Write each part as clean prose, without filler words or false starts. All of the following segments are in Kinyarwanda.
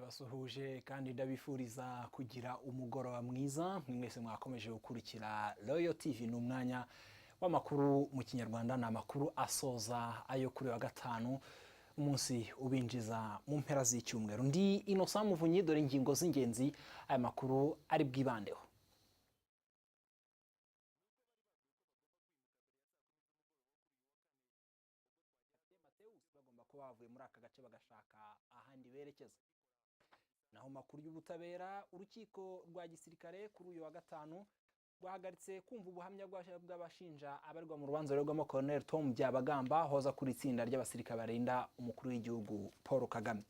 Ndabasuhuje kandi ndabifuriza kugira umugoroba mwiza mwese mwakomeje gukurikira Royal TV. Ni umwanya w'amakuru mu Kinyarwanda, ni amakuru asoza ayo kuri wa gatanu, umunsi ubinjiza mu mpera z'icyumweru. Ndi Innocent Muvunyi. Dore ingingo z'ingenzi aya makuru ari bwibandeho. Bagomba kuba bavuye muri aka gace bagashaka ahandi berekeza. Naho makuru y'ubutabera, urukiko rwa gisirikare kuri uyu wa gatanu rwahagaritse kumva ubuhamya bw'abashinja abarwa mu rubanza rwegwamo Colonel Tom Byabagamba, hoza kuri itsinda ry'abasirikare barinda umukuru w'igihugu Paul Kagame.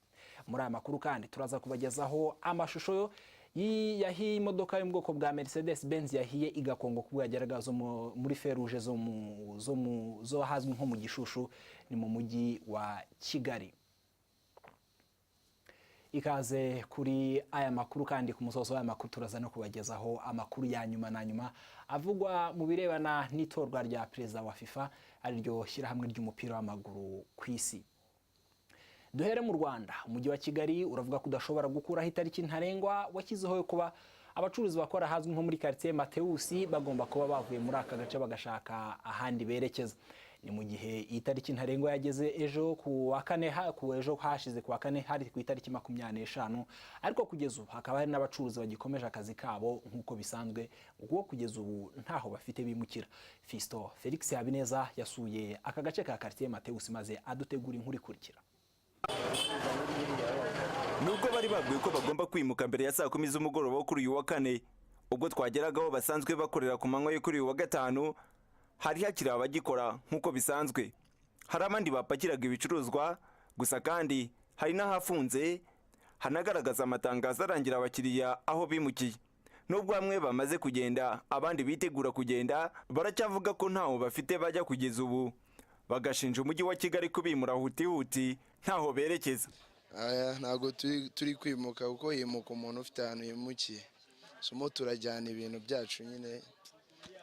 Muri aya makuru kandi turaza kubagezaho amashusho yahiye imodoka yo mu bwoko bwa Mercedes Benz yahiye igakongo kubwo yageraga zo muri feruje zo ahazwi nko mu Gishushu, ni mu mujyi wa Kigali. Ikaze kuri aya makuru. Kandi ku musozo w'aya makuru turaza no kubagezaho amakuru ya nyuma na nyuma avugwa mu birebana n'itorwa rya perezida wa FIFA, ariryo shyirahamwe ry'umupira w'amaguru ku isi. Duhere mu Rwanda. Umujyi wa Kigali uravuga ko udashobora gukuraho itariki ntarengwa washyizeho yo kuba abacuruzi bakora ahazwi nko muri quartier Matewusi bagomba kuba bavuye muri aka gace bagashaka ahandi berekeza. Ni mu gihe iyi tariki ntarengwa yageze ejo ku wa kane, ku ejo hashize ku wa kane, hari ku itariki 25, ariko kugeza ubu hakaba hari n'abacuruzi bagikomeje akazi kabo nk'uko bisanzwe, kuko kugeza ubu ntaho bafite bimukira. Fisto Felix Habineza yasuye aka gace ka quartier Matewusi maze adutegura inkuru ikurikira. Nubwo bari babwiwe ko bagomba kwimuka mbere ya saa 10 z'umugoroba wo kuri uyu wa kane, ubwo twageragaho basanzwe bakorera ku manywa yo kuri uyu wa gatanu, hari hakiri abagikora nk'uko bisanzwe. Hari abandi bapakiraga ibicuruzwa gusa, kandi hari n'ahafunze hanagaragaza amatangazo arangira abakiriya aho bimukiye. Nubwo bamwe bamaze kugenda, abandi bitegura kugenda baracyavuga ko ntaho bafite bajya kugeza ubu, bagashinja Umujyi wa Kigali kubimura hutihuti ntaho berekeza. Aya ntabwo turi kwimuka, kuko himuka umuntu ufite ahantu yimukiye. Somo turajyana ibintu byacu nyine,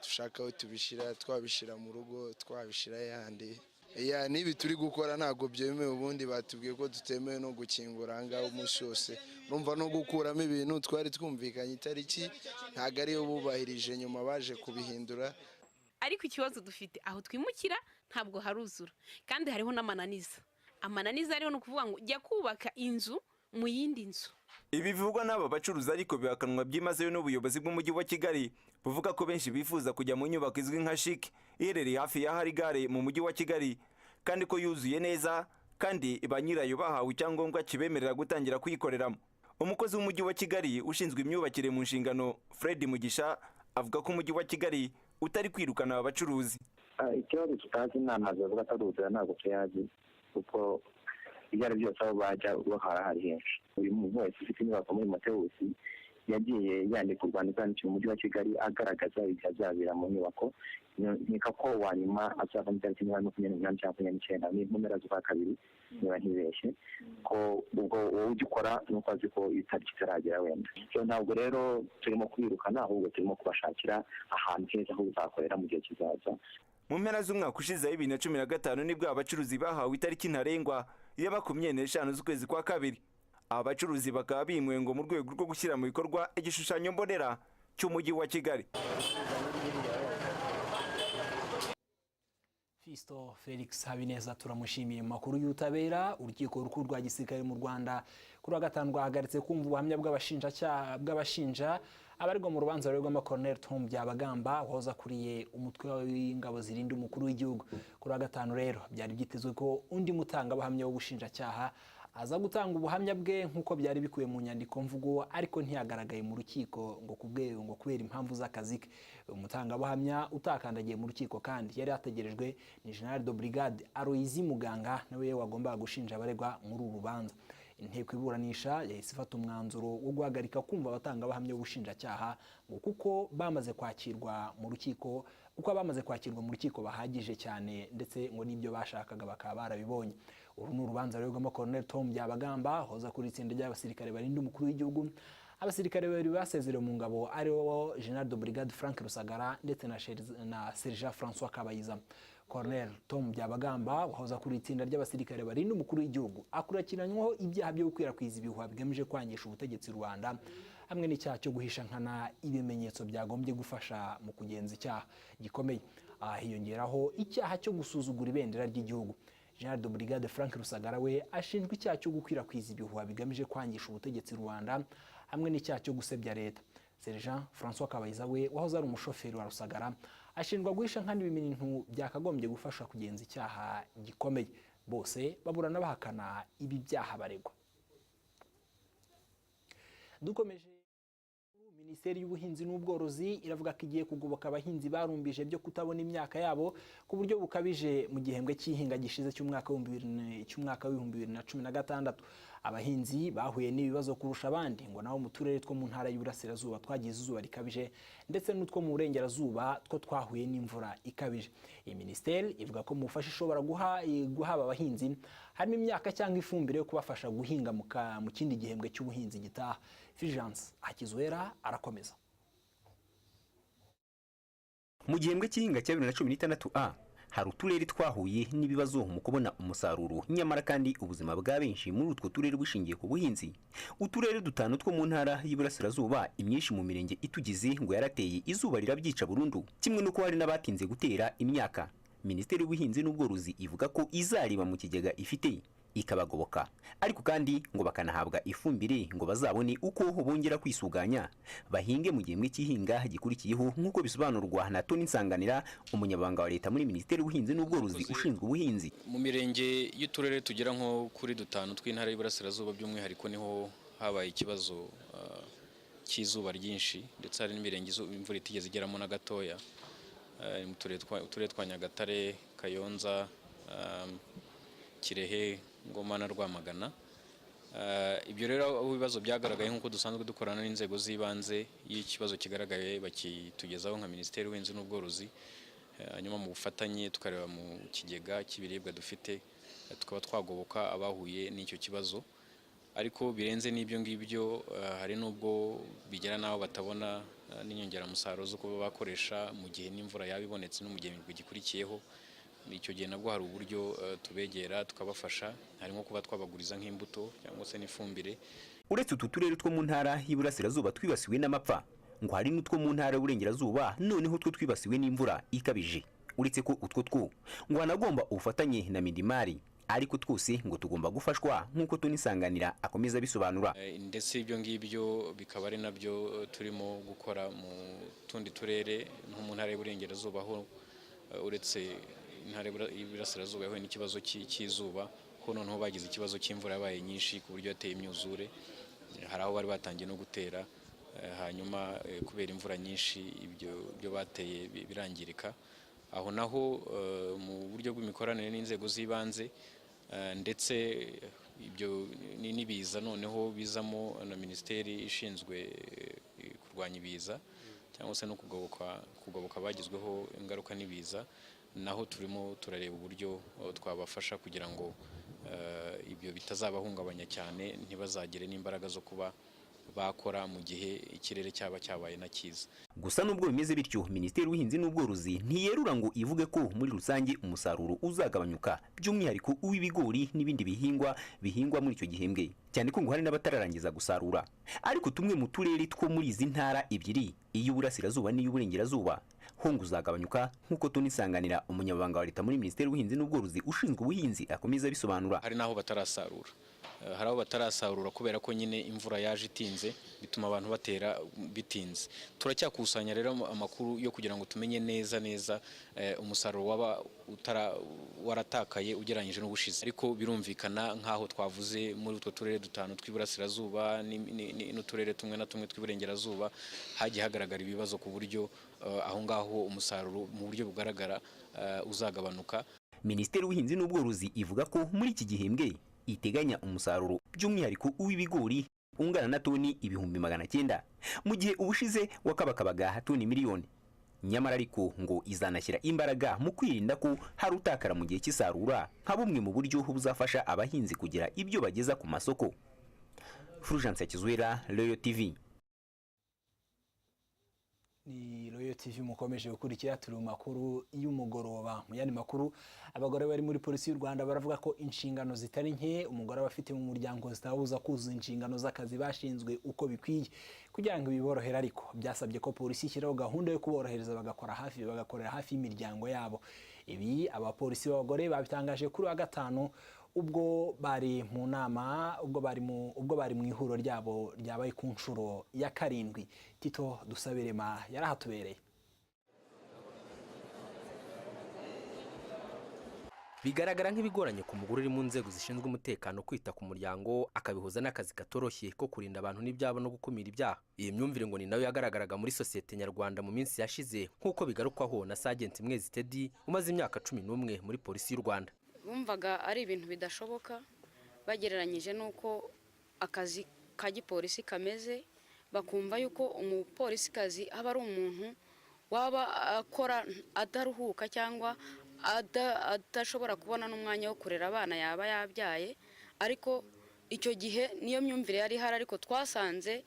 dushaka aho tubishyira, twabishyira mu rugo, twabishyira ahandi. Ya n'ibi turi gukora ntabwo byemewe. Ubundi batubwiye ko tutemewe no gukingura aha ngaha umunsi wose. Urumva no gukuramo ibintu twari twumvikanye itariki ntabwo ariyo bubahirije, nyuma baje kubihindura. Ariko ikibazo dufite, aho twimukira ntabwo haruzura, kandi hariho n'amananiza. Amananiza ariho ni ukuvuga ngo jya kubaka inzu mu yindi nzu. Ibi bivugwa n'aba bacuruzi ariko bihakanwa byimazeyo n'ubuyobozi bw'Umujyi wa Kigali, buvuga ko benshi bifuza kujya mu nyubako izwi nka CHIC iherereye hafi y'ahari gare mu Mujyi wa Kigali, kandi ko yuzuye neza, kandi ba nyirayo bahawe icyangombwa kibemerera gutangira kuyikoreramo. Umukozi w'Umujyi wa Kigali ushinzwe imyubakire mu nshingano, Fred Mugisha, avuga ko Umujyi wa Kigali utari kwirukana aba bacuruzi. Ikibazo tutazi ni amazu bavuga ataruzura, ntabwo tuyazi, kuko ibyo ari byose aho bajya bo harahari henshi. Buri muntu wese ufite inyubako muri Matewusi yagiye yandika urwandiko yandikira Umujyi wa Kigali agaragaza igihe azabera mu nyubako. Nkeka ko wa nyuma azava mu itariki niba 28 cyangwa 29, ni mu mpera z'ukwa kabiri niba ntibeshye, ko ubwo wowe ujya ukora nuko azi ko itariki itaragera wenda. So ntabwo rero turimo kwirukana, ahubwo turimo kubashakira ahantu heza ho kuzakorera mu gihe kizaza. Mu mpera z'umwaka ushize wa 2015 nibwo aba bacuruzi bahawe itariki ntarengwa ya 25 z'ukwezi kwa kabiri. Aba bacuruzi bakaba bimuwe ngo mu rwego rwo gushyira mu bikorwa igishushanyo mbonera cy'Umujyi wa Kigali. Fisto Felix Habineza turamushimiye. Mu makuru y'ubutabera, Urukiko Rukuru rwa Gisirikare mu Rwanda kuri wa gatanu rwahagaritse kumva ubuhamya bw'abashinjacyaha bw'abashinja abaregwa mu rubanza ruregwamo Colonel Tom Byabagamba, wahoze akuriye umutwe w'ingabo zirinda umukuru w'igihugu. Kuri wa gatanu rero byari byitezwe ko undi mutangabuhamya w'ubushinjacyaha aza gutanga ubuhamya bwe nk'uko byari bikubiye mu nyandiko mvugo, ariko ntiyagaragaye mu rukiko ngo kubwe ngo kubera impamvu z'akazi ke. Umutangabuhamya utakandagiye mu rukiko kandi yari ategerejwe ni General de Brigade Aloys Muganga, nawe wagombaga gushinja abaregwa muri uru rubanza. Inteko iburanisha yahise ifata umwanzuro wo guhagarika kumva abatangabuhamya b'ubushinjacyaha ngo kuko bamaze kwakirwa mu rukiko, kuko abamaze kwakirwa mu rukiko bahagije cyane, ndetse ngo n'ibyo bashakaga bakaba barabibonye. Uru ni urubanza ruregwamo Colonel Tom Byabagamba, hoza kuri itsinda ry'abasirikare barinda umukuru w'igihugu. Abasirikare babiri basezerewe mu ngabo, aribo General de Brigade Frank Rusagara ndetse na Sergent François Kabayiza. Colonel Tom Byabagamba, wahoze akuriye itsinda ry'abasirikare barinda umukuru w'igihugu, akurikiranyweho ibyaha byo gukwirakwiza ibihuha bigamije kwangisha ubutegetsi rubanda, hamwe n'icyaha cyo guhisha nkana ibimenyetso byagombye gufasha mu kugenza icyaha gikomeye. Aha hiyongeraho icyaha cyo gusuzugura ibendera ry'igihugu. General de Brigade Frank Rusagara we ashinjwa icyaha cyo gukwirakwiza ibihuha bigamije kwangisha ubutegetsi rubanda, hamwe n'icyaha cyo gusebya leta. Sergent François Kabayiza we, wahoze ari umushoferi wa Rusagara, ashinjwa guhisha nkana ibintu byakagombye gufasha kugenza icyaha gikomeye. Bose baburana bahakana ibi byaha baregwa. Dukomeje, Minisiteri y'Ubuhinzi n'Ubworozi iravuga ko igiye kugoboka abahinzi barumbije byo kutabona imyaka yabo ku buryo bukabije mu gihembwe cy'ihinga gishize cy'umwaka w'2016. Abahinzi bahuye n'ibibazo kurusha abandi ngo nabo mu turere two mu Ntara y'Iburasirazuba twagize izuba rikabije, ndetse n'utwo mu Burengerazuba two twahuye n'imvura ikabije. Iyi minisiteri ivuga ko mu bufasha ishobora guha aba bahinzi harimo imyaka cyangwa ifumbire yo kubafasha guhinga mu kindi gihembwe cy'ubuhinzi gitaha. Fulgence Hakizwera arakomeza. Mu gihembwe cy'ihinga cya 2016 A, hari uturere twahuye n'ibibazo mu kubona umusaruro, nyamara kandi ubuzima bwa benshi muri utwo turere bushingiye ku buhinzi. Uturere dutanu two mu Ntara y'Iburasirazuba, imyinshi mu mirenge itugize ngo yarateye, izuba rirabyica burundu, kimwe n'uko hari n'abatinze gutera imyaka. Minisiteri y'Ubuhinzi n'Ubworozi ivuga ko izareba mu kigega ifite ikabagoboka, ariko kandi ngo bakanahabwa ifumbire ngo bazabone uko bongera kwisuganya bahinge mu gihembwe cy'ihinga gikurikiyeho, nk'uko bisobanurwa na Tony Nsanganira, umunyamabanga wa leta muri Minisiteri y'Ubuhinzi n'Ubworozi ushinzwe ubuhinzi. Mu mirenge y'uturere tugera nko kuri dutanu tw'Intara y'Iburasirazuba by'umwihariko, niho habaye ikibazo cy'izuba ryinshi, ndetse hari n'imirenge imvura itigeze igeramo na gatoya. Mu turere twa Nyagatare, Kayonza, Kirehe, Ngoma na Rwamagana. Ibyo rero aho ibibazo byagaragaye, nk'uko dusanzwe dukorana n'inzego z'ibanze, iyo ikibazo kigaragaye bakitugezaho nka Minisiteri y'Ubuhinzi n'Ubworozi, hanyuma mu bufatanye tukareba mu kigega cy'ibiribwa dufite, tukaba twagoboka abahuye n'icyo kibazo. Ariko birenze n'ibyo ngibyo, hari n'ubwo bigera n'aho batabona n'inyongeramusaruro zo kuba bakoresha mu gihe n'imvura yaba ibonetse no mu gihembwe gikurikiyeho. Icyo gihe nabwo hari uburyo tubegera tukabafasha, harimo kuba twabaguriza nk'imbuto cyangwa se n'ifumbire. Uretse utu turere two mu Ntara y'Iburasirazuba twibasiwe n'amapfa, ngo hari n'utwo mu Ntara y'Uburengerazuba noneho two twibasiwe n'imvura ikabije, uretse ko utwo two ngo hanagomba ubufatanye na MIDIMAR, ariko twose ngo tugomba gufashwa, nk'uko Tony Nsanganira akomeza abisobanura. Ndetse ibyo ngibyo bikaba ari nabyo turimo gukora mu tundi turere, nko mu Ntara y'Iburengerazuba, aho uretse Intara y'Iburasirazuba yahuye n'ikibazo cy'izuba, ko noneho bagize ikibazo cy'imvura yabaye nyinshi ku buryo yateye imyuzure. Hari aho bari batangiye no gutera, hanyuma kubera imvura nyinshi ibyo byo bateye birangirika. Aho naho mu buryo bw'imikoranire n'inzego z'ibanze, ndetse ibyo n'ibiza noneho bizamo na minisiteri ishinzwe kurwanya ibiza cyangwa se no kugoboka abagizweho ingaruka n'ibiza, naho turimo turareba uburyo twabafasha kugira ngo ibyo bitazabahungabanya cyane, ntibazagire n'imbaraga zo kuba bakora mu gihe ikirere cyaba cyabaye na cyiza. Gusa nubwo bimeze bityo, Minisiteri y'Ubuhinzi n'Ubworozi ntiyerura ngo ivuge ko muri rusange umusaruro uzagabanyuka, by'umwihariko uw'ibigori n'ibindi bihingwa bihingwa muri icyo gihembwe, cyane ko ngo hari n'abatararangiza gusarura. Ariko tumwe mu turere two muri izi ntara ebyiri, iy'Uburasirazuba n'iy'Uburengerazuba, ho ngo uzagabanyuka, nk'uko Tony Nsanganira, umunyamabanga wa leta muri Minisiteri y'Ubuhinzi n'Ubworozi ushinzwe ubuhinzi, akomeza abisobanura. Hari n'aho batarasarura. Hari aho batarasarura kubera ko nyine imvura yaje itinze, bituma abantu batera bitinze. Turacyakusanya rero amakuru yo kugira ngo tumenye neza neza umusaruro waba waratakaye ugereranyije n'ubushize. Ariko birumvikana, nk'aho twavuze muri utwo turere dutanu tw'Iburasirazuba n'uturere tumwe na tumwe tw'Iburengerazuba, hagiye hagaragara ibibazo ku buryo aho ngaho umusaruro mu buryo bugaragara uzagabanuka. Minisiteri y'Ubuhinzi n'Ubworozi ivuga ko muri iki gihembwe iteganya umusaruro, by'umwihariko uw'ibigori, ungana na toni 900,000, mu gihe ubushize wakabakabaga toni miliyoni. Nyamara ariko ngo izanashyira imbaraga mu kwirinda ko hari utakara mu gihe cy'isarura, nka bumwe mu buryo buzafasha abahinzi kugira ibyo bageza ku masoko. Fulgence Kizwera, Royal TV. Ni Royal TV mukomeje gukurikira, turi mu makuru y'umugoroba. Mu yandi makuru, abagore bari muri polisi y'u Rwanda baravuga ko inshingano zitari nke umugore aba afite mu muryango zitabuza kuzuza inshingano z'akazi bashinzwe uko bikwiye. Kugira ngo biborohere ariko, byasabye ko polisi ishyiraho gahunda yo kuborohereza bagakora hafi, bagakorera hafi y'imiryango yabo. Ibi abapolisi b'abagore babitangaje kuri wa gatanu ubwo bari mu nama, ubwo bari mu ihuriro ryabo ryabaye ku nshuro ya 7. Tito Dusabirema yarahatubereye. Bigaragara nk'ibigoranye ku mugore uri mu nzego zishinzwe umutekano kwita ku muryango, akabihuza n'akazi katoroshye ko kurinda abantu n'ibyabo no gukumira ibyaha. Iyi myumvire ngo ni nayo yagaragaraga muri sosiyete nyarwanda mu minsi yashize, nk'uko bigarukwaho na Sajenti Mwezi Tedi umaze imyaka 11 muri polisi y'u Rwanda. Bumvaga ari ibintu bidashoboka bagereranyije n'uko akazi ka gipolisi kameze, bakumva yuko umupolisikazi aba ari umuntu waba akora adaruhuka cyangwa adashobora kubona n'umwanya wo kurera abana yaba yabyaye. Ariko icyo gihe niyo myumvire yari ihari, ariko twasanze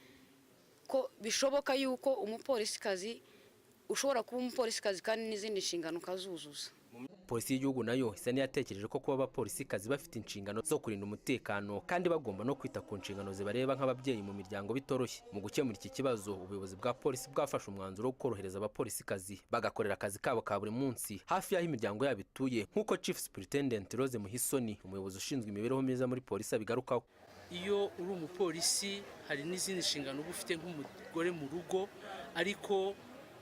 ko bishoboka yuko umupolisikazi ushobora kuba umupolisikazi kandi n'izindi nshingano ukazuzuza. Polisi y'igihugu nayo isa n'iyatekereje ko kuba abapolisikazi bafite inshingano zo kurinda umutekano kandi bagomba no kwita ku nshingano zibareba nk'ababyeyi mu miryango bitoroshye. Mu gukemura iki kibazo, ubuyobozi bwa polisi bwafashe umwanzuro wo korohereza abapolisikazi bagakorera akazi kabo ka buri munsi hafi y'aho imiryango yabo ituye, nk'uko Chief Superintendent Rose Muhisoni, umuyobozi ushinzwe imibereho myiza muri polisi, abigarukaho. Iyo uri umupolisi hari n'izindi nshingano uba ufite nk'umugore mu rugo, ariko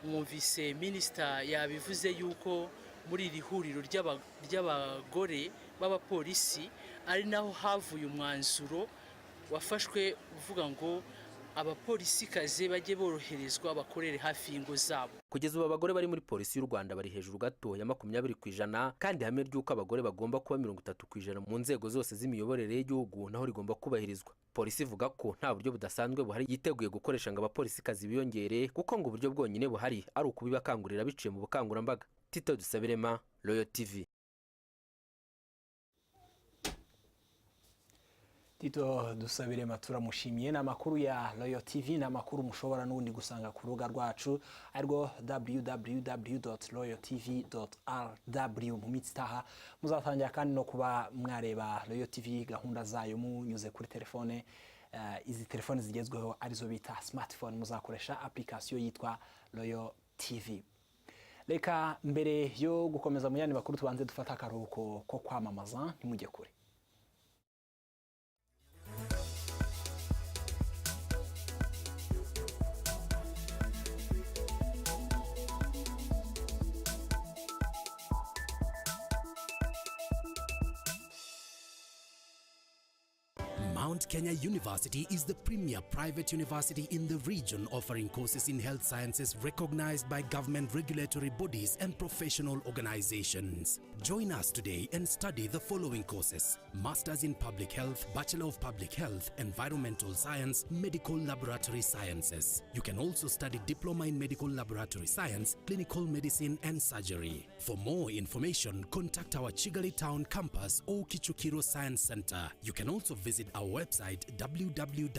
mwumvise minisita yabivuze yuko muri iri huriro ry'abagore b'abapolisi ari naho havuye umwanzuro wafashwe uvuga ngo abapolisikazi bajye boroherezwa bakorere hafi y'ingo zabo. Kugeza ubu abagore bari muri polisi y'u Rwanda bari hejuru gato ya 20%, kandi ihame ry'uko abagore bagomba kuba 30% mu nzego zose z'imiyoborere y'igihugu naho rigomba kubahirizwa. Polisi ivuga ko nta buryo budasanzwe buhari yiteguye gukoresha ngo abapolisikazi biyongere, kuko ngo uburyo bwonyine buhari ari ukubibakangurira biciye mu bukangurambaga. Tito Dusabirema, Royal TV. Tito Dusabirema turamushimiye. Ni amakuru ya Royal TV, ni amakuru mushobora n'ubundi gusanga ku rubuga rwacu arirwo www.royaltv.rw. Mu minsi itaha muzatangira kandi no kuba mwareba Royal TV gahunda zayo munyuze kuri telefone, izi telefone zigezweho arizo bita smartphone, muzakoresha application yitwa Royal TV. Reka mbere yo gukomeza mu yandi makuru tubanze dufate akaruhuko ko kwamamaza, ntimujye kure. Mount Kenya University is the premier private university in the region, offering courses in health sciences recognized by government regulatory bodies and professional organizations. Join us today and study the following courses: Masters in Public Health, Bachelor of Public Health, Environmental Science, Medical Laboratory Sciences. You can also study Diploma in Medical Laboratory Science, Clinical Medicine and Surgery. For more information, contact our Kigali Town campus or Kicukiro Science Center. You can also visit our website www.mku.ac.ke.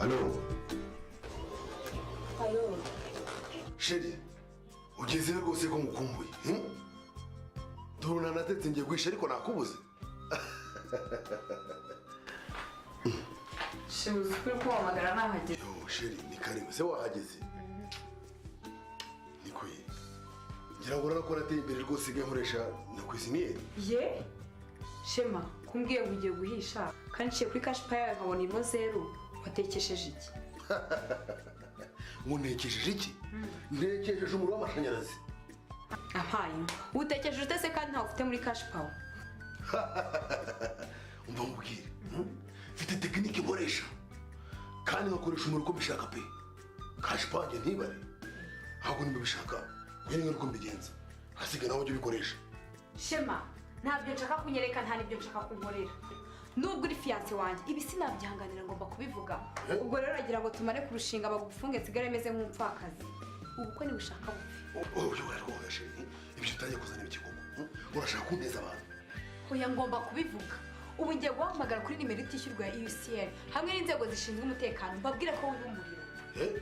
Allo? Allo? Chérie, ugezeyo rwose ko ngukumbuye, Dore unanatetse ngiye guhisha ariko nakubuze. Shibuze ukuri ko wahamagara nahageze. Yo chérie, ni karibu. Se wahageze? Niko ye, ngira ngo urabona ko nateye imbere rwose, sigaye nkoresha na cuisinière. Ye Shema, kumbwiye ngo ugiye guhisha kandi nciye kuri Cash Power yawe nkabona irimo zeru, watekesheje iki? Ngo ntekesheje iki? Ntekesheje umuriro w'amashanyarazi. Ampaye, utekesheje ute se kandi ntawe ufite muri Cash Power? Umva nkubwire, Mfite technique nkoresha kandi nkakoresha umuriro uko mbishaka pe, Cash Power ntibare. Ahubwo nimba ubishaka ngwino uko mbigenza, hasigaye nawe ujye ubikoresha. Shema, ntabyo nshaka kunyereka, nta n'ibyo nshaka kunkorera. Nubwo uri fiancé wanjye, ibi sinabyihanganira, ngomba kubivuga. Ubwo rero uragira ngo tumare kurushinga bagufunge, nsigare meze nk'umupfakazi? Ubukwe nibushaka bupfe. Oya rwose chérie, ibyo utangiye kuzana ibiki koko? Urashaka kunteza abantu? Oya, ngomba kubivuga. Ubu ngiye guhamagara kuri nimero itishyurwa ya EUCL hamwe n'inzego zishinzwe umutekano, mbabwire ko wiba umuriro. Eh?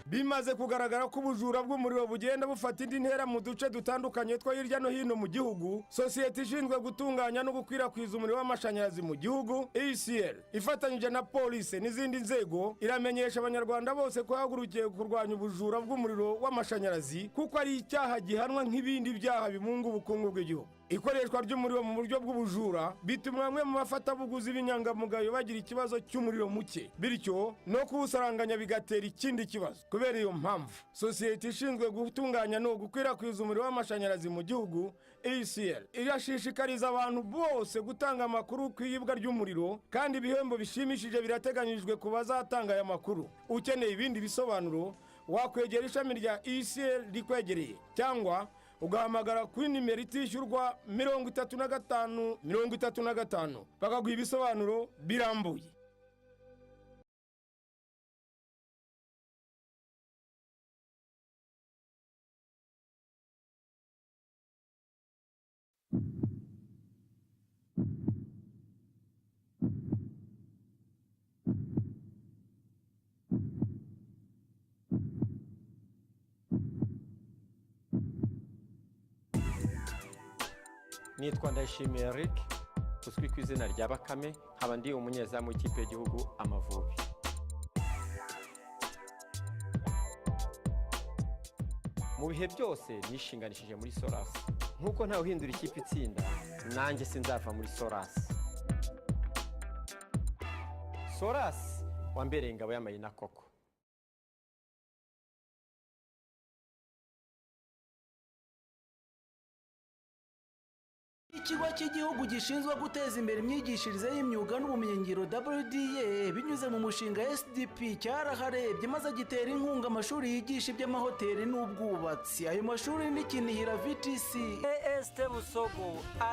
Bimaze kugaragara ko ubujura bw'umuriro bugenda bufata indi ntera mu duce dutandukanye two hirya no hino mu gihugu. Sosiyete ishinzwe gutunganya no gukwirakwiza umuriro w'amashanyarazi mu gihugu, EUCL, ifatanyije na polisi n'izindi nzego, iramenyesha Abanyarwanda bose ko yahagurukiye kurwanya ubujura bw'umuriro w'amashanyarazi, kuko ari icyaha gihanwa nk'ibindi byaha bimunga ubukungu bw'igihugu. Ikoreshwa ry'umuriro mu buryo bw'ubujura bituma bamwe mu bafatabuguzi b'inyangamugayo bagira ikibazo cy'umuriro muke, bityo no kuwusaranganya bigatera ikindi kibazo. Kubera iyo mpamvu, sosiyete ishinzwe gutunganya no gukwirakwiza umuriro w'amashanyarazi mu gihugu, EUCL, irashishikariza abantu bose gutanga amakuru ku iyibwa ry'umuriro, kandi ibihembo bishimishije birateganyijwe ku bazatanga aya makuru. Ukeneye ibindi bisobanuro, wakwegera ishami rya EUCL rikwegereye cyangwa ugahamagara kuri nimero itishyurwa 35 35, bakaguha ibisobanuro birambuye. Nitwa Ndayishimiye Eric, uzwi ku izina rya Bakame, nkaba ndi umunyezamu w'ikipe y'igihugu Amavubi. Mu bihe byose nishinganishije muri Solasi. Nk'uko ntawe uhindura ikipe itsinda, nanjye sinzava muri Solasi. Solasi wambereye ingabo y'amayina koko. Ikigo cy'Igihugu gishinzwe guteza imbere imyigishirize y'imyuga n'ubumenyingiro, WDA, binyuze mu mushinga SDP, cyaraharebye maze gitera inkunga amashuri yigisha iby'amahoteli n'ubwubatsi. Ayo mashuri ni Kinihira VTC, AST Busogo,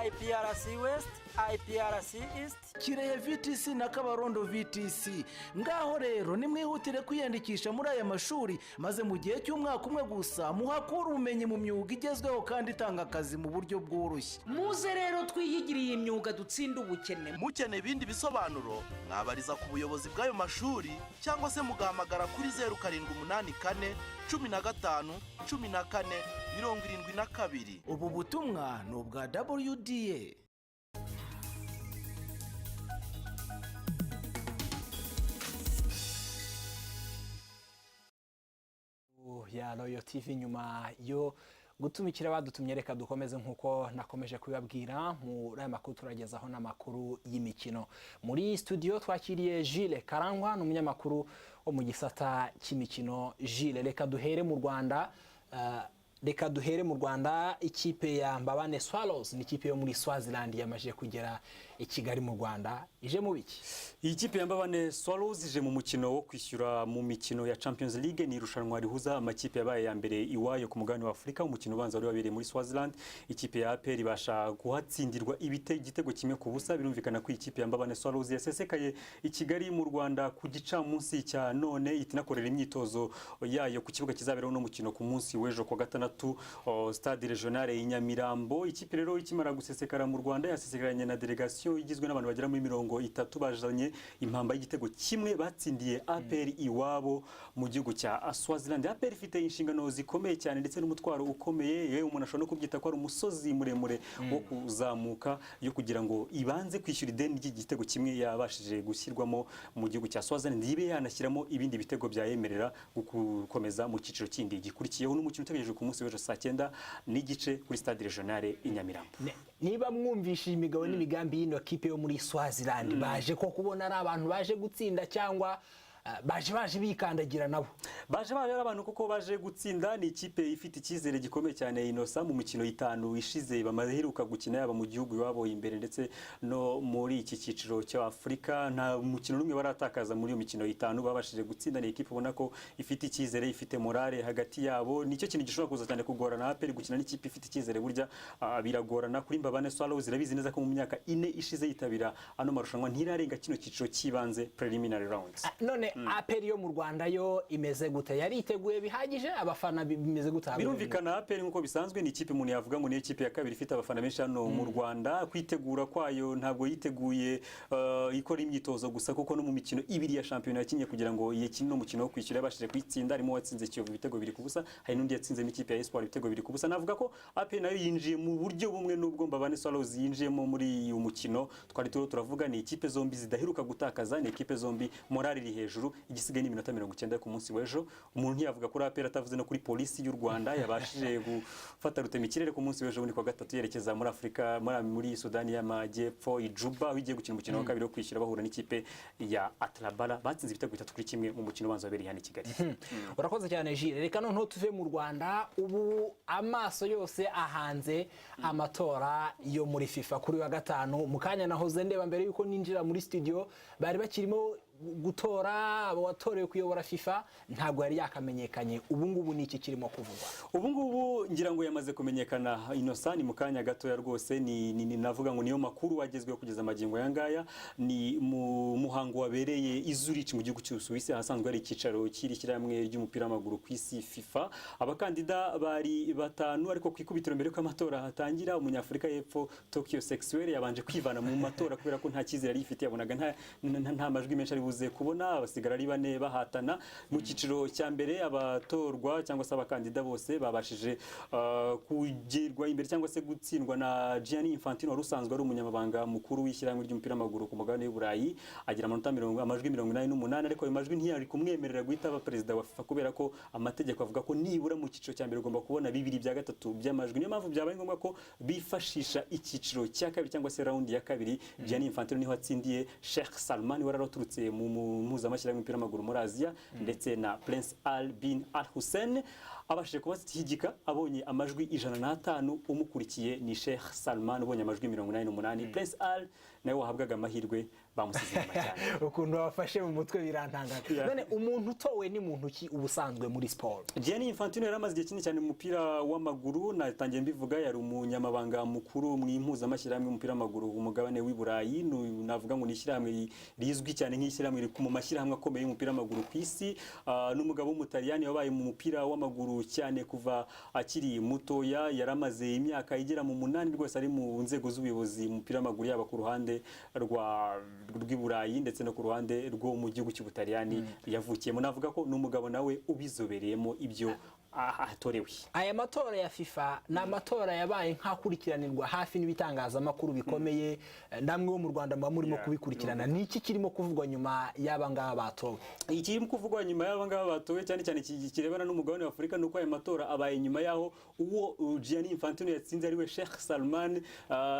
IPRC West, IPRC East, Kirehe VTC na Kabarondo VTC. Ngaho rero nimwihutire kwiyandikisha muri aya mashuri, maze mu gihe cy'umwaka umwe gusa muhakure ubumenyi mu myuga igezweho kandi itanga akazi mu buryo bworoshye. Muze rero twiyigiriye imyuga, dutsinda ubukene. Mukeneye ibindi bisobanuro, mwabariza ku buyobozi bw'ayo mashuri cyangwa se mugahamagara kuri 0784 15 14 72. Ubu butumwa ni ubwa WDA. Ya Royal TV, nyuma yo gutumikira badutumye, reka dukomeze. Nk'uko nakomeje kubibabwira, muri aya makuru turagezaho n'amakuru y'imikino. Muri studio twakiriye Jules Karangwa, ni umunyamakuru wo mu gisata cy'imikino. Jules, reka duhere mu Rwanda. Reka duhere mu Rwanda. Ikipe ya Mbabane Swallows ni ikipe yo muri Swaziland, yamaze kugera i Kigali mu Rwanda. Ije mu biki? Iyi kipe ya Mbabane Swallows ije mu mukino wo kwishyura mu mikino ya Champions League. Ni irushanwa rihuza amakipe yabaye ya mbere iwayo ku mugabane wa Afurika. Umukino ubanza wari wabereye muri Swaziland, ikipe ya APR ibasha kuhatsindirwa igitego 1-0. Birumvikana ko iyi kipe ya Mbabane Swallows yasesekaye i Kigali mu Rwanda ku gicamunsi cya none, itinakorera imyitozo yayo ku kibuga kizaberaho n'umukino ku munsi w'ejo ku wa gatandatu, Stade Regionale i Nyamirambo. Ikipe rero ikimara gusesekara mu Rwanda, yasesekaranye na delegation igizwe n'abantu bagera muri 30, bazanye impamba y'igitego kimwe batsindiye APR iwabo mu gihugu cya Swaziland. APR ifite inshingano zikomeye cyane ndetse n'umutwaro ukomeye, yewe umuntu ashobora no kubyita ko ari umusozi muremure wo kuzamuka, yo kugira ngo ibanze kwishyura ideni ry'igitego kimwe yabashije gushyirwamo mu gihugu cya Swaziland, ibe yanashyiramo ibindi bitego byayemerera gukomeza mu cyiciro kindi gikurikiyeho. N'umukino utegereje ku munsi w'ejo saa 9:30 kuri Stade Regionale i Nyamirambo. Niba mwumvishije imigabo n'imigambi y'ino kipe yo muri Swaziland, baje ko kubona ari abantu baje gutsinda cyangwa Baje bikandagira nabo. Baje ari abantu kuko baje gutsinda. Ni ikipe ifite icyizere gikomeye cyane, Innocent. Mu mikino 5 ishize bamaze iheruka gukina, yaba mu gihugu iwabo imbere ndetse no muri iki cyiciro cya Afurika, nta mukino n'umwe baratakaza muri iyo mikino 5 babashije gutsinda. Ni ikipe ubona ko ifite icyizere, ifite morale hagati yabo. Nicyo kintu gishobora kuza cyane kugorana APR. Gukina n'ikipe ifite icyizere burya biragorana. Kuri Mbabane Swallows, irabizi neza ko mu myaka 4 ishize yitabira ano marushanwa ntirarenga kino cyiciro cy'ibanze, preliminary rounds. None APR yo mu Rwanda yo imeze gute? Yariteguye bihagije? Abafana bimeze gute? Birumvikana, APR nk'uko bisanzwe ni ikipe umuntu yavuga ngo ni ikipe ya kabiri ifite abafana benshi hano mu Rwanda. Kwitegura kwayo, ntabwo yiteguye ikora imyitozo gusa, kuko no mu mikino 2 ya shampiyona yakinnye kugira ngo yikine n'umukino wo kwishyura yabashije kuyitsinda. Harimo uwatsinze Kiyovu ibitego 2-0, hari n'undi yatsinzemo ikipe ya Espoir ibitego 2-0. Navuga ko APR nayo yinjiye mu buryo bumwe n'ubwo Mbabane Swallows yinjiyemo muri uyu mukino twari turiho turavuga. Ni ikipe zombi zidaheruka gutakaza, ni ikipe zombi morale iri hejuru. Igisigaye ni iminota 90 ku munsi w'ejo. Umuntu ntiyavuga kuri APR atavuze no kuri Polisi y'u Rwanda yabashije gufata rutemikirere ku munsi w'ejo bundi kuwa gatatu, yerekeza muri Afurika, muri Sudani y'Amajyepfo i Juba, aho igiye gukina umukino wa kabiri wo kwishyura bahura n'ikipe ya Atlabara. Batsinze ibitego 3-1 mu mukino ubanza wabereye hano i Kigali. Urakoze cyane, Jire. Reka noneho tuve mu Rwanda. Ubu amaso yose ahanze amatora yo muri FIFA kuri wa gatanu. Mu kanya nahoze ndeba mbere yuko ninjira muri studio, bari bakirimo gutora abo watorewe kuyobora FIFA, ntabwo yari yakamenyekanye. Ubu ngubu ni iki kirimo kuvugwa? Ubu ngubu ngira ngo yamaze kumenyekana, Innocent, ni mu kanya gatoya rwose. Ni navuga ngo niyo makuru agezweho kugeza amagingo aya ngaya. Ni mu muhango wabereye i Zurich mu gihugu cy'Ubusuwisi, ahasanzwe hari icyicaro cy'iri shyirahamwe ry'umupira w'amaguru ku isi, FIFA. Abakandida bari batanu, ariko ku ikubitiro mbere y'uko amatora hatangira, umunyafurika y'Epfo Tokyo Sexwale yabanje kwivana mu matora kubera ko nta cyizere yari yifitiye, yabonaga nta majwi menshi ari buze kubona. Basigara ari bane bahatana. Mu cyiciro cya mbere, abatorwa cyangwa se abakandida bose babashije kugirwa imbere cyangwa se gutsindwa na Gianni Infantino wari usanzwe ari umunyamabanga mukuru w'ishyirahamwe ry'umupira w'amaguru ku mugabane w'i Burayi, agira amanota mirongo amajwi 88, ariko ayo majwi ntiyari kumwemerera guhita aba perezida wa FIFA kubera ko amategeko avuga ko nibura mu cyiciro cya mbere ugomba kubona 2/3 by'amajwi. Niyo mpamvu byabaye ngombwa ko bifashisha icyiciro cya kabiri cyangwa se raundi ya kabiri. Gianni Infantino niho atsindiye Sheikh Salman wari waraturutse mu mpuzamashyirahamwe y'umupira w'amaguru muri Aziya, ndetse na Prince Al bin Al Hussein abashije kubashyigika, abonye amajwi 105. Umukurikiye ni Sheikh Salman ubonye amajwi 88. Prince Al nawe wahabwaga amahirwe bamusize inyuma cyane. Ukuntu babafashe mu mutwe birantangaza. None umuntu utowe ni muntu ki ubusanzwe muri siporo? Gianni Infantino yari amaze igihe kinini cyane mu mupira w'amaguru. Natangiye mbivuga, yari umunyamabanga mukuru mu impuzamashyirahamwe y'umupira w'amaguru ku mugabane w'i Burayi. Navuga ngo ni ishyirahamwe rizwi cyane nk'ishyirahamwe riri mu mashyirahamwe akomeye y'umupira w'amaguru ku isi. N'umugabo w'Umutaliyani wabaye mu mupira w'amaguru cyane kuva akiri mutoya. Yari amaze imyaka igera mu 8 rwose ari mu nzego z'ubuyobozi mu mupira w'amaguru, yaba ku ruhande rw'i Burayi ndetse no ku ruhande rwo mu gihugu cy'Ubutaliyani yavukiyemo. Navuga ko ni umugabo nawe ubizobereyemo ibyo atorewe. Aya matora ya FIFA ni amatora yabaye nk'akurikiranirwa hafi n'ibitangazamakuru bikomeye, namwe bo mu Rwanda muba murimo kubikurikirana. Ni iki kirimo kuvugwa nyuma y'aba ngaba batowe? Ikirimo kuvugwa nyuma y'aba ngaba batowe, cyane cyane kirebana n'umugabane wa Afurika, ni uko aya matora abaye nyuma y'aho uwo Gianni Infantino yatsinze ari we Sheikh Salman,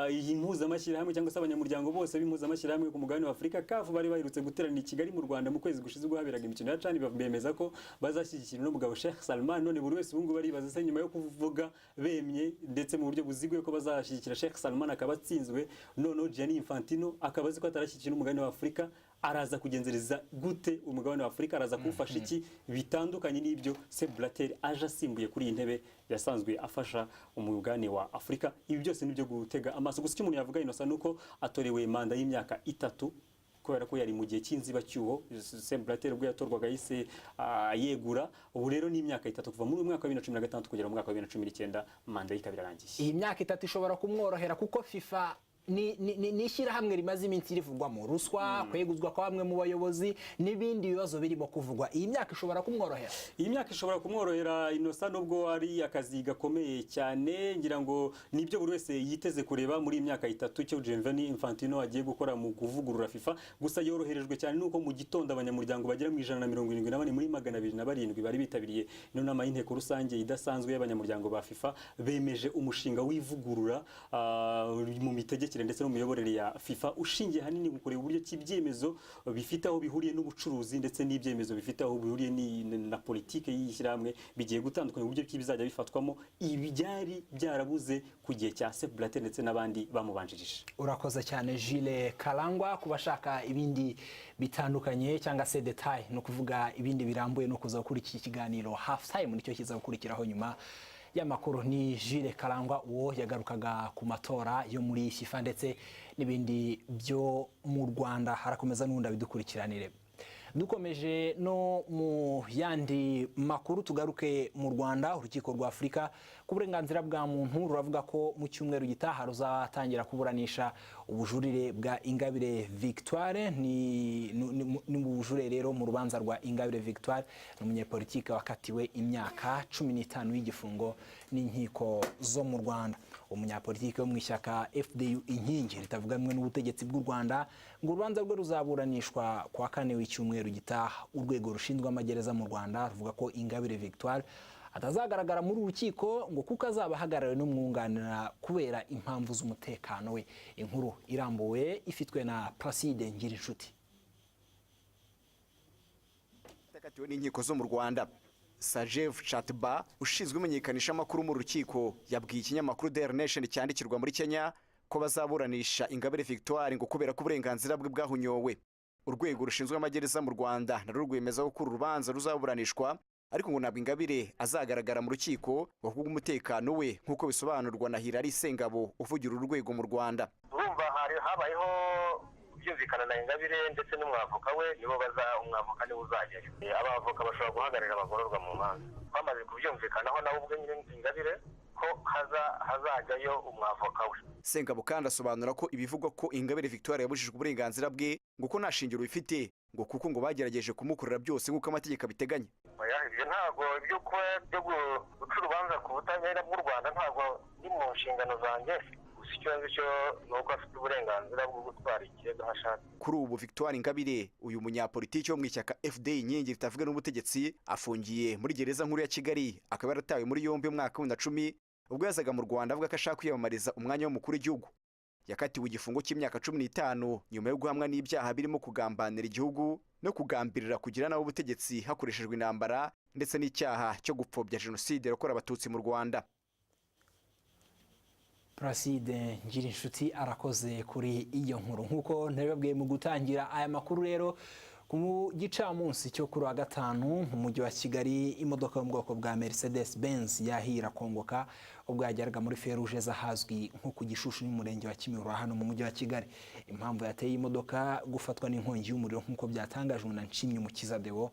iyi mpuzamashyirahamwe cyangwa se abanyamuryango bose b'impuzamashyirahamwe ku mugabane wa Afurika, CAF, bari baherutse guteranira i Kigali mu Rwanda mu kwezi gushize ubwo haberaga imikino ya CHAN, bemeza ko bazashyigikira uno mugabo Sheikh Salman. None buri wese ubungubu aribaza se nyuma yo kuvuga bemye ndetse mu buryo buziguye ko bazashyigikira Sheikh Salman akaba atsinzwe, noneho Gianni Infantino akaba azi ko atarashyigikira n'umugabane wa Afurika, araza kugenzereza gute umugabane wa Afurika? Araza kuwufasha iki bitandukanye n'ibyo Sepp Blatter aje asimbuye kuri iyi ntebe yasanzwe afasha umugabane wa Afurika? Ibi byose nibyo gutega amaso. Gusa icyo umuntu yavuga, Innocent, nuko atorewe manda y'imyaka 3 kubera ko yari mu gihe cy'inzibacyuho. Sepp Blatter ubwo yatorwaga yahise yegura. Ubu rero ni imyaka 3 kuva muri mwaka wa 2016 kugera mu mwaka wa 2019, manda ye ikaba irarangiye. Iyi myaka 3 ishobora kumworohera kuko FIFA ni ishyirahamwe rimaze iminsi rivugwamo ruswa, kweguzwa kwa bamwe mu bayobozi n'ibindi bibazo birimo kuvugwa. Iyi myaka ishobora kumworohera? Iyi myaka ishobora kumworohera, Innocent, nubwo ari akazi gakomeye cyane. Ngira ngo nibyo buri wese yiteze kureba muri iyi myaka 3 cyo Gianni Infantino agiye gukora mu kuvugurura FIFA. Gusa yoroherejwe cyane nuko mu gitondo abanyamuryango bagera mu 174 muri 207 bari bitabiriye ino nama y'inteko rusange idasanzwe y'abanyamuryango ba FIFA bemeje umushinga w'ivugurura mu mitegekere mitegekere ndetse no mu miyoborere ya FIFA, ushingiye ahanini mu kureba uburyo ki ibyemezo bifite aho bihuriye n'ubucuruzi ndetse n'ibyemezo bifite aho bihuriye na politike y'ishyirahamwe bigiye gutandukanya, uburyo ki bizajya bifatwamo, ibyari byarabuze ku gihe cya Sepp Blatter ndetse n'abandi bamubanjirije. Urakoze cyane, Jile Karangwa. Ku bashaka ibindi bitandukanye cyangwa se détails, ni ukuvuga ibindi birambuye, no kuza gukora iki kiganiro Half Time, nicyo kiza gukurikiraho nyuma y'amakuru. Ni Jile Karangwa uwo yagarukaga ku matora yo muri FIFA ndetse n'ibindi byo mu Rwanda. Harakomeza n'ubundi abidukurikiranire. Dukomeje no mu yandi makuru, tugaruke mu Rwanda. Urukiko rwa Afurika ku burenganzira bwa muntu ruravuga ko mu cyumweru gitaha ruzatangira kuburanisha ubujurire bwa Ingabire Victoire. Ni mu bujurire rero mu rubanza rwa Ingabire Victoire, ni umunyepolitike wakatiwe imyaka 15 y'igifungo n'inkiko zo mu Rwanda. Umunyapolitike wo mu ishyaka FDU Inkingi ritavuga rumwe n'ubutegetsi bw'u Rwanda, ngo urubanza rwe ruzaburanishwa ku wa kane w'icyumweru gitaha. Urwego rushinzwe amagereza mu Rwanda ruvuga ko Ingabire Victoire atazagaragara muri uru rukiko, ngo kuko azaba ahagarariwe n'umwunganira kubera impamvu z'umutekano we. Inkuru irambuwe ifitwe na Placide Ngirinshuti. Yakatiwe n'inkiko zo mu Rwanda. Sajev Chatba, ushinzwe imenyekanishamakuru mu rukiko, yabwiye ikinyamakuru Daily Nation cyandikirwa muri Kenya ko bazaburanisha Ingabire Victoire ngo kubera ko uburenganzira bwe bwahunyowe. Urwego rushinzwe amagereza mu Rwanda narwo rwemeza ko uru rubanza ruzaburanishwa, ariko ngo ntabwo Ingabire azagaragara mu rukiko ngo kubw'umutekano we, nk'uko bisobanurwa na Hilary Sengabo uvugira uru rwego mu Rwanda. Urumva hari habayeho kubyumvikana na Ingabire ndetse n'umwavoka we, nibo baza, umwavoka niwe uzajyayo. Abavoka bashobora guhagararira abagororwa mu manza. Bamaze kubyumvikanaho nawe ubwe nyine Ingabire ko hazajyayo umwavoka we. Sengabo kandi asobanura ko ibivugwa ko Ingabire Victoire yabujijwe uburenganzira bwe ngo ko nta shingiro bifite, ngo kuko ngo bagerageje kumukorera byose nk'uko amategeko abiteganya. Oya, ibyo ntabwo, ibyo kuba byo guca urubanza ku butabera bw'u Rwanda ntabwo ndi mu nshingano zanjye. Gusa icyo nzi cyo ni uko afite uburenganzira bwo gutwara ikirego aho ashatse. Kuri ubu Victoire Ingabire, uyu munyapolitiki wo mu ishyaka FDU Inkingi ritavuga n'ubutegetsi, afungiye muri gereza nkuru ya Kigali, akaba yaratawe muri yombi mu mwaka wa 2010 ubwo yazaga mu Rwanda avuga ko ashaka kwiyamamariza umwanya w'umukuru w'igihugu. Yakatiwe igifungo cy'imyaka 15 nyuma yo guhamwa n'ibyaha birimo kugambanira igihugu no kugambirira kugira nabi ubutegetsi hakoreshejwe intambara, ndetse n'icyaha cyo gupfobya jenoside yakorewe Abatutsi mu Rwanda. Placide Ngirinshuti arakoze kuri iyo nkuru. Nk'uko ntabibabwiye mu gutangira aya makuru rero, ku gicamunsi cyo kuri wa gatanu mu mujyi wa Kigali, imodoka yo mu bwoko bwa Mercedes Benz yahiye irakongoka ubwo yageraga muri feruje z'ahazwi nko ku Gishushu n'umurenge wa Kimihurura hano mu mujyi wa Kigali. Impamvu yateye imodoka gufatwa n'inkongi y'umuriro, nk'uko byatangajwe na Nshimyumukiza Deo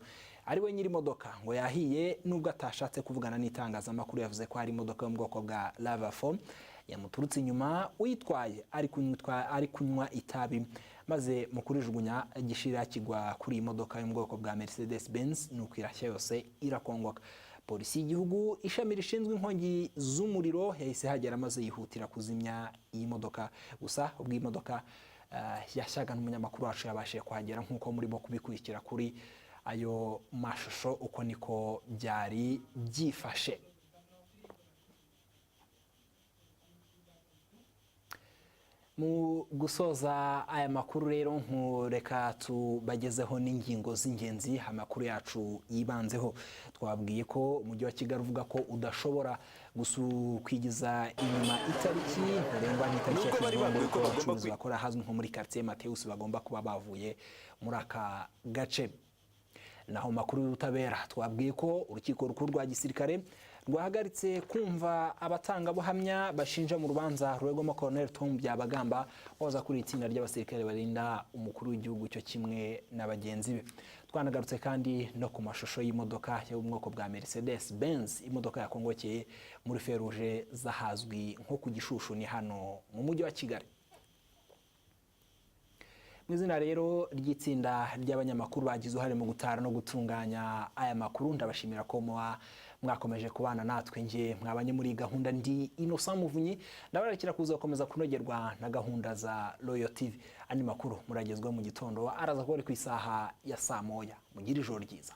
ari we nyiri imodoka, ngo yahiye nubwo atashatse kuvugana n'itangazamakuru. Yavuze ko hari imodoka yo mu bwoko bwa RAV4 yamuturutse inyuma, uyitwaye ari kunywa itabi, maze mu kurijugunya igishirira kigwa kuri iyi modoka yo mu bwoko bwa Mercedes Benz, nuko irashya yose irakongoka. Polisi y'igihugu ishami rishinzwe inkongi z'umuriro yahise hagera maze yihutira kuzimya iyi modoka. Gusa ubwo iyi modoka yashyaga n'umunyamakuru wacu yabashije kuhagera, nk'uko murimo kubikurikira kuri ayo mashusho, uko niko byari byifashe. Mu gusoza aya makuru rero, nkureka tubagezeho n'ingingo z'ingenzi amakuru yacu yibanzeho. Twabwiye ko umujyi wa Kigali uvuga ko udashobora kwigiza inyuma itariki ntarengwa n'itariki Nubwo bari yashyizweho babwiwe ko ko bagomba abacuruzi bakora ahazwi nko muri quartier Mateus bagomba kuba bavuye muri aka gace. Naho makuru y'ubutabera, twabwiye ko urukiko rukuru rwa gisirikare rwahagaritse kumva abatangabuhamya bashinja mu rubanza ruregwamo Colonel Tom Byabagamba wahoze kuri itsinda ry'abasirikare barinda umukuru w'igihugu cyo kimwe na bagenzi be. Twanagarutse kandi no ku mashusho y'imodoka yo mu bwoko bwa Mercedes Benz, imodoka yakongokeye muri feruje z'ahazwi nko ku Gishushu, ni hano mu mujyi wa Kigali. Mu izina rero ry'itsinda ry'abanyamakuru bagize uruhare mu gutara no gutunganya aya makuru, ndabashimira ko muba mwakomeje kubana natwe. Nge mwabanye muri gahunda ndi Innocent Muvunyi, ndabarakira kuza gukomeza kunogerwa na gahunda za Royal TV. Andi makuru muragezwaho mu gitondo, araza kuba ari ku isaha ya saa 1. Mugire ijoro ryiza.